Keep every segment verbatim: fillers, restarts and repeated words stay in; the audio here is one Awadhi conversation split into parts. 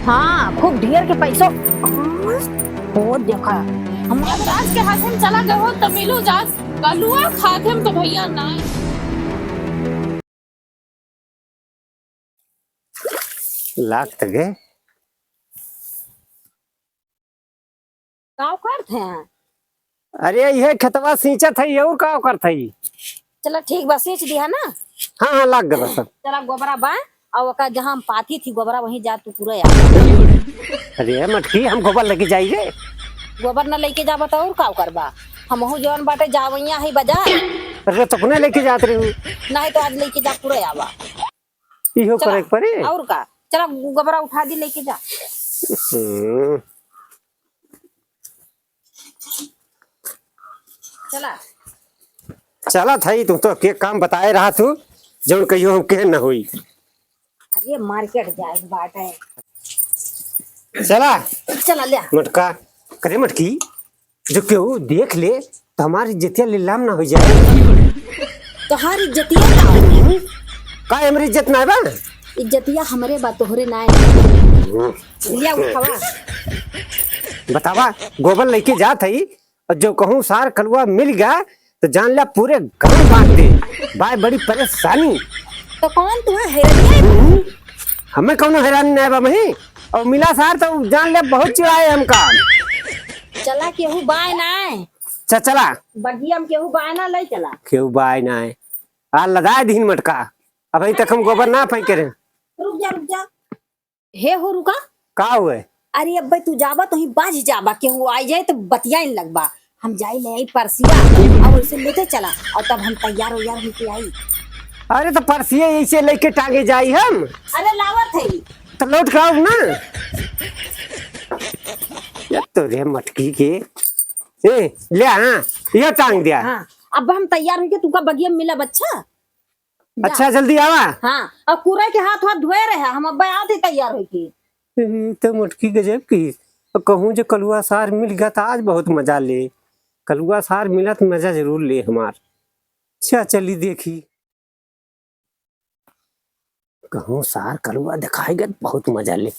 हाँ, खूब ढेर के पैसो। वो देखा, हम राज के हाथे में चला गए हो तो मिलू जात, कलुआ खाते में तो भैया ना। लाग त गए। का करत हैं? अरे, इहे खेतवा सींचत हई, और का करत हई? चला, ठीक बा, सींच दिहा ना। हाँ, हाँ, लाग गए सब। चला, गोबरा बा, और ओका जहाँ हम पाथी थी गोबरा, वहीं जा तू पूरा यार। अरे मटकी, हम गोबर लेके जाई रे। गोबर न लेके जाबा तो और का करबा? हमहू जौन बाटे जावैया है बाजार। अरे, तो अपने लेके जात रही। नहीं तो आज लेके जा, पूरा आवा। इहो चला, करे के पड़ी। और का? चला, गोबरा उठा दी, लेके जा। हम्म। चला। चला थाई, तू तो के काम बताए रहा तू, जौन कहियो हम के न होई। अरे, मार्केट जाए के बात है। चला। चला, ले। मटका, करे मटकी, जो केहू देख ले, तो हमार इज्जतिया लीलाम ना हो जाए। तोहार इज्जतिया का होई? का हमरी इज्जत ना बा? इज्जतिया हमरे बा, तोहरे ना है। लिया उठावा। बतावा, गोबर लेके जात हई, और जो कहूँ सार कलुआ मिल गया, तो जान ल्या पूरे गाँव बांट दे। बाय बड़ी परेशानी। तो कौन तुम्हें हैरानी है? हम्म, हमें कौनो हैरानी ना बा मही, और मिला सार तो जान ल्या बहुत चिढ़ाए हमका। चला, केहू बाय ना है। च-, चला। बगिया में केहू बाय ना, ले चला। केहू बाय ना है। आ लदाए दीहिन मटका। अबहीं तक हम गोबर ना फेंके रहे। रुक जा, रुक जा। हे हो रुका। का हुए? अरे अब्बे तू जाबा तो ही बाझ जाबा, केहू आई जाए तो बतियाइन लगबा। हम जाई ले आई परसिया और उसे लेते चला और तब हम तैयार उयार होके आई। अरे तो परसिया ऐसे लेके टांगे जाई हम? अरे लावत है। तो लौट के आओ ना। ये तो रे मटकी के। ए, ले हाँ, ये टांग दिया। हाँ, अब हम तैयार होके तुका बगिया में मिलब, अच्छा? जा। अच्छा, जल्दी आवा। हाँ, और कुरे के हाथ वाथ धोए रहे, हम अब्बे आते तैयार होके। हम्म, तो मटकी गजब की। कहूँ जो कलुआ सार मिल गया तो आज बहुत मजा ले। कलुआ सार मिला तो मजा जरूर ले हमार। अच्छा, चली देखी। कहूँ सार कलुआ दिखाई गया तो बहुत मजा ले।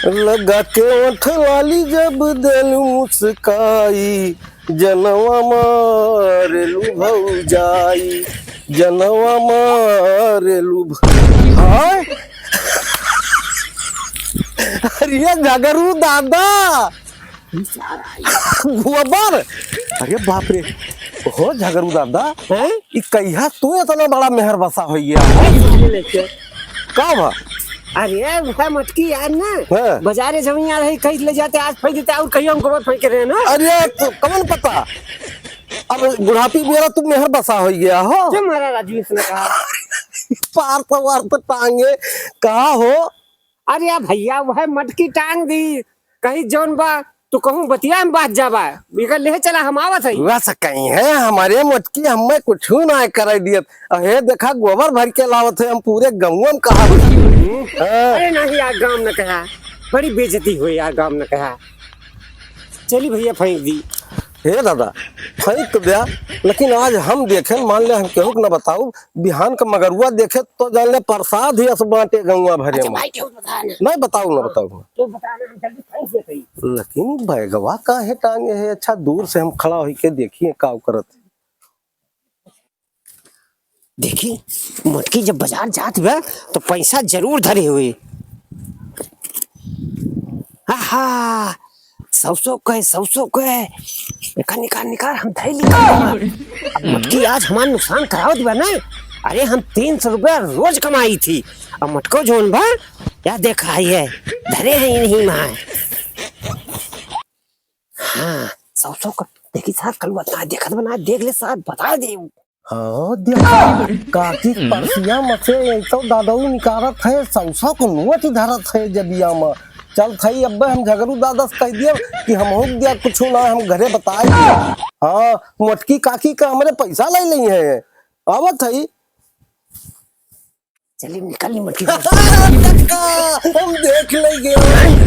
लगा के ओठ लाली जब देलू मुस्काई, जनवा मारेलू भौजाई, जनवा मारेलू भ-, हाँ? अरे झगरू दादा, गोबर। अरे बाप रे, हो झगरू दादा, हैं? ई कहिया तू इतना बड़ा मेहर बसा हो गया हो? का बा? अरे, वह मटकी यार ना, हाँ। बाजारे जमीन आ रही, कहीं ले जाते, आज फेंक देते, और कहीं हम गोबर फेंक रहे हैं ना। अरे, तो कौन पता? अब बुढ़ापी मेरा तू मेहर बसा हो गया हो। क्यों मारा राजू इसने कहा? पार तो वार तो टांगे, कहा हो? अरे भैया, वह मटकी टांग दी, कहीं जौन बा, तू कहूँ बतिया में बात जाबा, बिगर ले चला, हम आवत है। वह से कहीं है, हमारे मटकी हमें कुछ ना करे दियत। अहे देखा, गोबर भर के लावत है, हम पूरे गौवा में कहा। हाँ। अरे नहीं यार, गाँव न कहा, बड़ी बेइज्जती हुई यार, गाँव न कहा। चली भैया, फेंक दी। हे दादा, फेंक तो दिया, लेकिन आज हम देखें, मान ले हम केहू के न बताऊ, बिहान का मगरुआ देखे तो जान ले प्रसाद ही अस बाटे गौवा भरे अच्छा में। भाई, केहू बता ना। नहीं बताऊ, ना बताऊ। तो बता ना, हम जल्दी फेंक देते ही। लेकिन बैगवा काहे टांगे है? अच्छा, दूर से हम खड़ा होई के देखिए का करत। देखी, मटकी जब बाजार जात बा, तो पैसा जरूर धरे हुए। आहा, सौ सौ के, सौ सौ के। निकाल, निकाल, निकाल, हम धरे निकाल। अब मटकी आज हमार नुकसान करावत बा ना। अरे, हम तीन सौ रुपया रोज कमाई थी। अब मटको जौन बा, या देखा है, धरे हैं इन्हीं में। हाँ, सौ सौ का, देखी सार, कल बता, देखत बना, देख ले सार, बता दे। हाँ, देखा, काकी परसिया में से एक सौ दादऊ निकारत है, सौ सौ को नोट धरत है जबिया में। चल थई, अब्बे हम झगरू दादा से कह दिया कि हम हो दिया कुछ ना, हम घरे बताए दिया। हाँ, मोटकी काकी का हमरे पैसा ले ली है, आवत है। चली निकल ली मटकी। टक्का, हम देख लेंगे।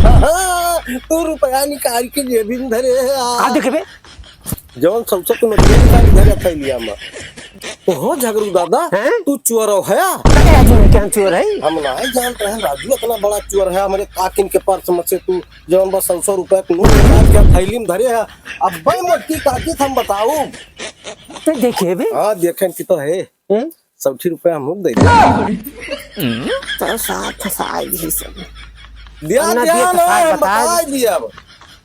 हाँ, तू रुपया निकाल के जेबी में धरे है आ। का देखे बे? जौन सौ सौ के नोटिया निकाल के धरे थैलिया में। ओहो झगरू दादा, हैं? तू चोर हो हया? अरे राजू, हम क्या चोर है? हम नाहीं जानत रहे राजू इतना बड़ा चोर है। हमरे काकिन के पर्स में से तू जौन बा सौ सौ रुपया के नोट निकाल के थैली में धरे है। अब्बे मोटकी काकी हम बताऊ। तो देखे बे। हाँ, देखेन की तो है। हैं? सौठी रुपया हम दे दे। तो साथ फंसाई ही सब। दिया, ना दिया दिया तो ना, साथ हम बता बताई दे। दिया अब।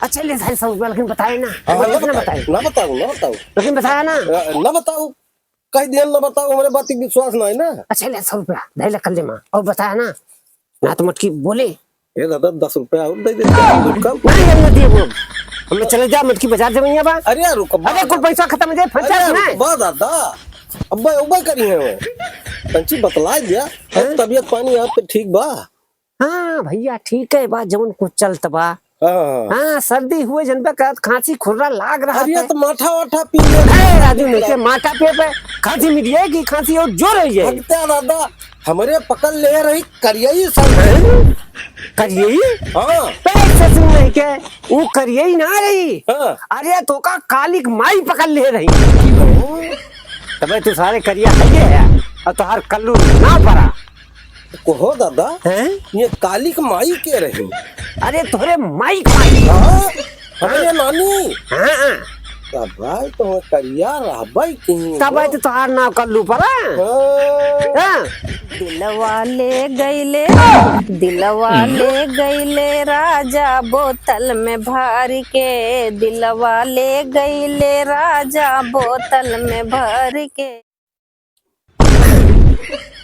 अच्छा, ले साढ़े सौ रुपया, लेकिन बताए ना। हाँ, ना कितना बताऊ, बताए? ना बताऊ, ना बताऊ। लेकिन बताया ना। ना, ना बताऊ। कह दिया ना बताऊ, हमरे बात के विश्वास ना है ना। अच्छा, ले सौ रुपया, धैले कर ले माँ, और बताया ना। ना तो मटकी बोले। ए दादा, दस रुपया और दे दे, हम लोग का। नहीं, हम ना दिए वो। हम लोग चले जा, मटकी बाजार जब यहाँ बा। अरे यार, रुक, अरे, कुल पैसा खत्म हो जाए, फंस अरे जाए यार, ना। रुक, बा दादा। अब्बे, अब्बे करी है वो। तंची बतला दिया, हैं? तबियत पानी आपके ठीक बा? हाँ भैया, ठीक है बा, जौन कुछ चलत बा। हाँ। हाँ, सर्दी हुए जनबे करत, खांसी खुर्रा लाग रहा अरे, है। तो माठा वाठा पी ले। है राजू, नहीं के माठा पिए पे खांसी मिटिए कि खांसी और जोर हो जाए। भगता दादा, हमरे पकड़ ले रही करियई सब। हैं? करियई? हाँ। पैर से सुन नहीं के, वो करियई ना रही। हाँ। अरे, तो का कालिक माई पकड़ ले रही। तबे तू सारे करिया है ये है, और तोहार कल्लू ना पड़ा। कहो दादा, हैं? ये कालिक माई के रही? अरे, तोहरे माई के माई। हाँ? अरे नानी। हाँ, हाँ। तब भाई तो करिया रहबई की तब भाई तो तोहार नाव कल्लू पड़ा। हाँ। हाँ। दिलवा ले गईले, दिलवा ले गईले राजा बोतल में भर के, दिलवा ले गईले राजा बोतल में भर के।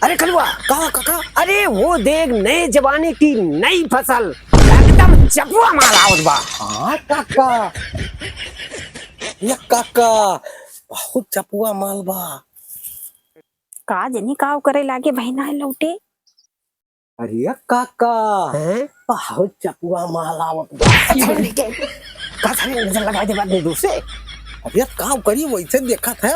अरे कलुआ, का काका? अरे वो देख, नए जमाने की नई फसल, एकदम चपुआ माल आवत बा। हाँ काका, ये काका, बहुत चपुआ माल बा। का जनी का करे लागे बहिना लौटे। अरे काका, हैं? बहुत चपुआ माल आवत बा। का सारे नजर लगा दे बाद में दूर से। अरे का करी, वैसे देखत है,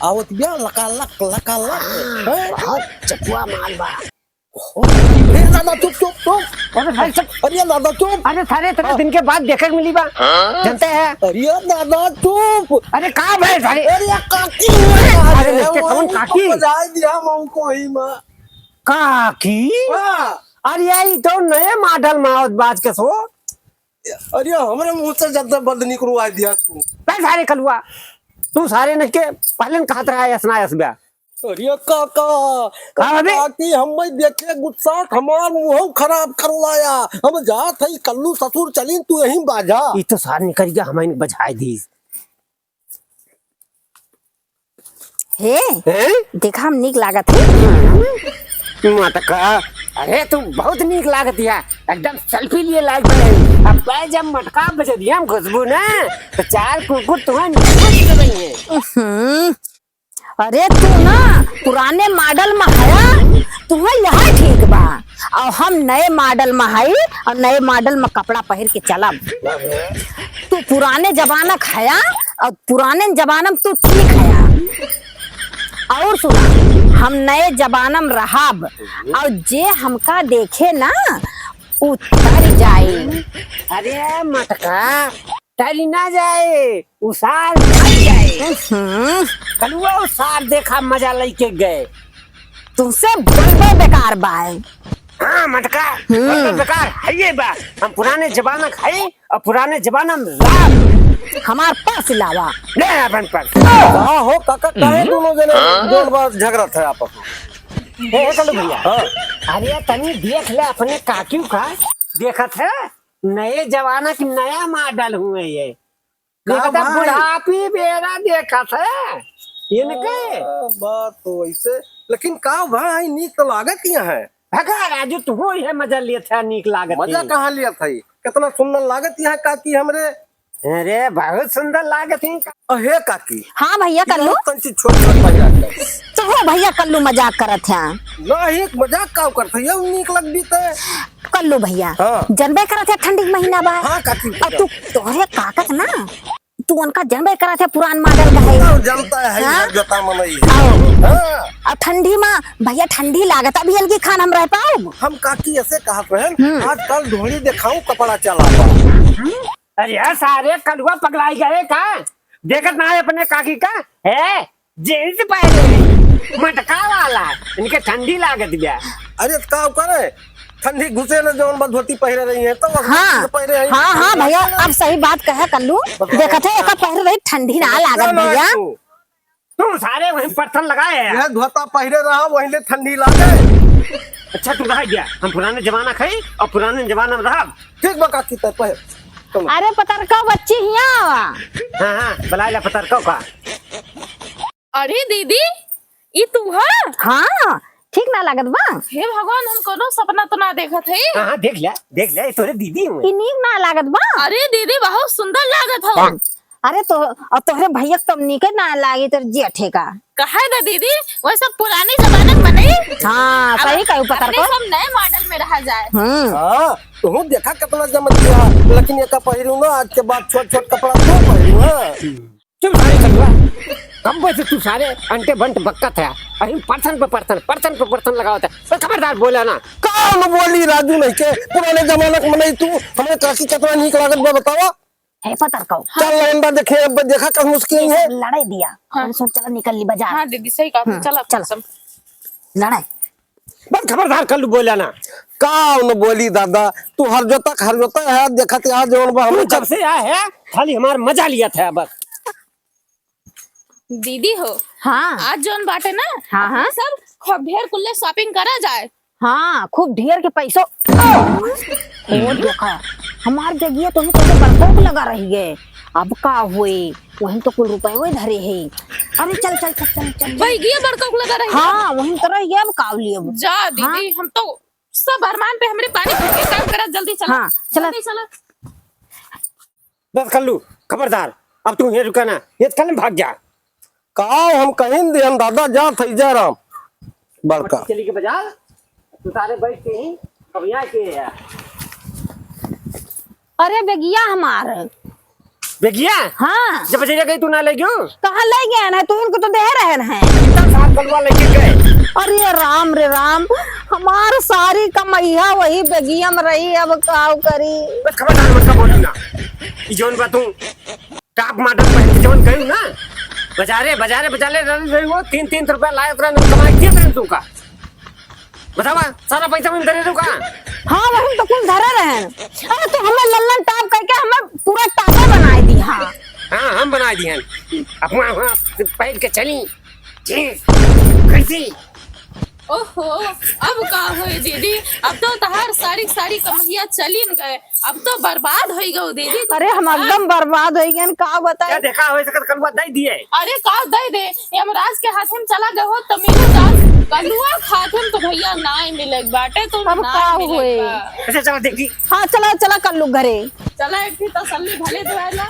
आवत बिया लकालक, लकालक, हाँ, हैं? बहुत चपुआ माल बा। ओहो, अरे दादा, चुप, चुप, चुप। अरे भाई, चुप। अरे दादा, चुप। अरे सारे इतने हाँ। दिन के बाद देखे के मिली बा। हाँ? जानते हैं? अरे दादा, चुप। अरे का भाई सारे? अरे काकी। अरे लेके कौन काकी? बजाए दिया हम हमको ही माँ। काकी? हाँ। अरे, ई तो नए मॉडल में आवत बाज के सो। अरे, हमरे मुंह से ज्यादा बद निकलवा दिया तू। बे सारे कलुआ, तू सारे नहीं के पहले न कहत रहा, यस ना यस बे। अरे काका, हाँ, अबे। काकी, हम भाई देखे गुस्सा, हमार मुंह खराब कर लाया। हम जात हई कल्लू ससुर, चलीन तू यहीं बाजा। ई तो सार निकल गया, हम इन्हें बजाए दी। हे, हैं? देखा हम नीक लागत है। मटका, अरे तू बहुत नीक लागत है, एकदम सेल्फी लिए लायक बने। अब बे जब मटका बजरिया में घुसबू ना, तो चार कुकुर तुम्हें नोच लेबे। हम्म, अरे तू ना पुराने मॉडल में हया, तुम्हें यह ठीक बा। और हम नए मॉडल में हई और नए मॉडल में कपड़ा पहिर के चलब। तू पुराने जमाना क हया और पुराने जमाना में तू ठीक हया। और सुना, हम नए जमाना में रहब और जे हमका देखे ना, उ तर जाई। अरे मटका, तरी ना जाए, उ सार भाग जाए। हम्म। कलुआ उ सार देखा मजा लइके गए। तुमसे बोलबे बेकार बाय। हाँ मटका, हम्म। बोलबे बेकार है ये बा। हम पुराने जमाना क हई और पुराने जमाना में राम। हमार पर्स लावा। ले अपन पर्स। का हो काका, काहे हम्म। दोनों जने हाँ? जोर बात झगड़त है आपस में? ए, ए, कल्लू भैया। हाँ। अरे तनी देख ले अपने काकी का। देखत है? नए जमाना की नया मॉडल हुए ये। का एकदम भाई? बुढ़ापी बेरा देखत है इनके। हाँ, बात तो वैसे, लेकिन का भाई नीक तो लागत ही है। भगा राजू, तू हो ये मजा लेत है, नीक लागत मजा है। कहाँ लेत है? कितना सुंदर लागत है काकी हमरे। अरे बहुत सुंदर लागत है। अहे काकी। हाँ भैया, कर लो। तंची छोट छोट पहिरा कर। तो हो भैया, कल्लू मजाक करत है। नहीं, मजाक का करत है? ये नीक लगबी ते। कल्लू भैया, हाँ। जनबे करत है ठंडी के महीना बा। हाँ, काकी। अब तू तोहरे काका के ना, तू उनका जनबे करत है पुरान मॉडल का है। तो जनता है, हाँ? जता मनई है। आओ। हाँ। अब ठंडी में भैया ठंडी लागत, अभी अलगी खान हम रह पाउब? हम काकी ऐसे कहत रहे, हम्म। आजकल ढोली देखाऊ कपड़ा चला बा। अरे यार, सारे कलुआ पगलाई गए का? देखत ना है अपने काकी का? है? जींस पहिरे हैं, मटका वाला, इनके ठंडी लागत बा। अरे, त का करे? ठंडी घुसे न, जौन बा धोती पहिरे रही है, तो वो हाँ। पहिरे हैं। हाँ, हाँ, भैया, अब सही बात कहे कल्लू। बताओ। देखत है, एका पहिरे रही, ठंडी ना लागत ना भैया। तू। तू सारे वहीं परथन लगाए है। यह धोता पहिरे रहा, वहीं ले ठंडी लागे। अच्छा, तू रह गया, हम पुराने जमाना खाई और पुराने जमाना में रहब। ठीक बा काकी, त पहिर। चलो। अरे, पतरका बच्ची हिया। हाँ, हाँ, बुलाए ला पतरका का। अरे दीदी, ई तू ह? हाँ, ठीक ना लागत बा? हे भगवान, हम कोनो सपना तो ना देखत हई। हाँ, हाँ, देख लिया, देख लिया, ये तोरे दीदी हुए। ई नीक ना लागत बा? अरे दीदी, बहुत सुंदर लागत हो। अरे तो, और तोहरे भैया क तब नीके ना लागे, तोर जेठे का। कहे ना दीदी, वो सब पुराने जमाने क मनई। हाँ, अब सही कहू पतरका। अपने सब नए मॉडल में रहा जाए। हम्म। हाँ, तू देखा कितना जमत गया, लेकिन एका पहिरू ना, आज के बाद छोट छोट कपड़ा तू पहिरू, हाँ। चुप सारे कलुआ, कब से तू सारे अंटे बंट बक्कत है, अहिम परथन पे परथन, परथन पे परथन लगावत है, तो खबरदार बोला ना। कौन बोली राजू नहीं के, पुराने जमाना क मनई तू, हमरे काकी कितना नीक लागत बा बतावा। हे पतरकौ। चल लौंडा देखे, अब देखा कब मुश्किल है। लड़ाई दिया। हाँ। हम सब चला निकल ली बाजार। हाँ दीदी, सही कहा, हम्म, चला चला। सब। लड़ाई। बस खबरदार कल्लू बोला ना। का न बोली दादा, तू हर जोता, हर जोता है, देखत यहाँ जौन बा तू हमरे जब से आया है, खाली हमार मजा लिया था बस। दीदी हो, हाँ। आज जौन बाटे ना, हाँ, हाँ। सब खूब ढेर कुल्ले shopping करा जाए। हाँ, खूब ढेर के पैसो। ओ देखा, हमार जगिया तो ही तो बड़कोक लगा रही है। अब का हुए, वहीं तो कुल रुपये वही धरे है। अरे चल, चल, चल, चल, चल। वही गिया बड़कोक लगा रही है। हाँ, वहीं तो रही है, अब का लिए अब। जा दीदी, हाँ? हम तो सब अरमान पे हमरे पानी फेंक के काम करा, जल्दी चला। हाँ, चला। जल्दी चला। बस कल्लू, खबरदार, अब तू ये रुका ना, ये कल भाग जा। का हम कहीं दिहन दादा, जा थई जा राम। बड़का। चली के बाजार, तू सारे बैठ के ही, अब यहाँ के है। अरे बेगिया हमार। बेगिया? हाँ। जब बजरिया गई तू ना ले गयो? कहाँ ले गए ना? तू इनको तो दे रहे हैं। इतना साफ कलवा लेके गए। अरे राम रे राम, हमार सारी कमैया वही बेगिया में रही, अब काव करी? बस खबरदार मत का बोलू ना। ई जौन बा तू top model पहन के जौन गयू ना, बजारे, बजारे, बजारे रही, रही हो, तीन, तीन सौ रुपया लायक रहे, कमाई दिए रहे तुमका। बतावा, सारा पैसा में धरे रहो का? हाँ, वही तो कुल धरे रहे। अरे, तू हमें लल्लन top करके हमें पूरा टाटा बनाए दी, हाँ। हाँ, हम बनाए दी हैं। अपना वहाँ से पहन के चली। जी, कैसी? ओहो, अब का होई दीदी? अब तो तहार सारी, सारी कमैया चलिन गए। अब तो बर्बाद होई गओ दीदी। अरे, हम एकदम बर्बाद होई गए, का बताई? क्या देखा हो सकत कलुआ दे दिए? अरे, का दे दे? यमराज के हाथे में चला गए हो तो मिलो दास। कलुआ के हाथे में तो भैया नाई मिले बाटे, तो अब नाई का मिले होए? बा। अच्छा, चला देखी। हाँ, चला, चला कल्लू घरे। चला, एक ठे तसल्ली भले दुआला।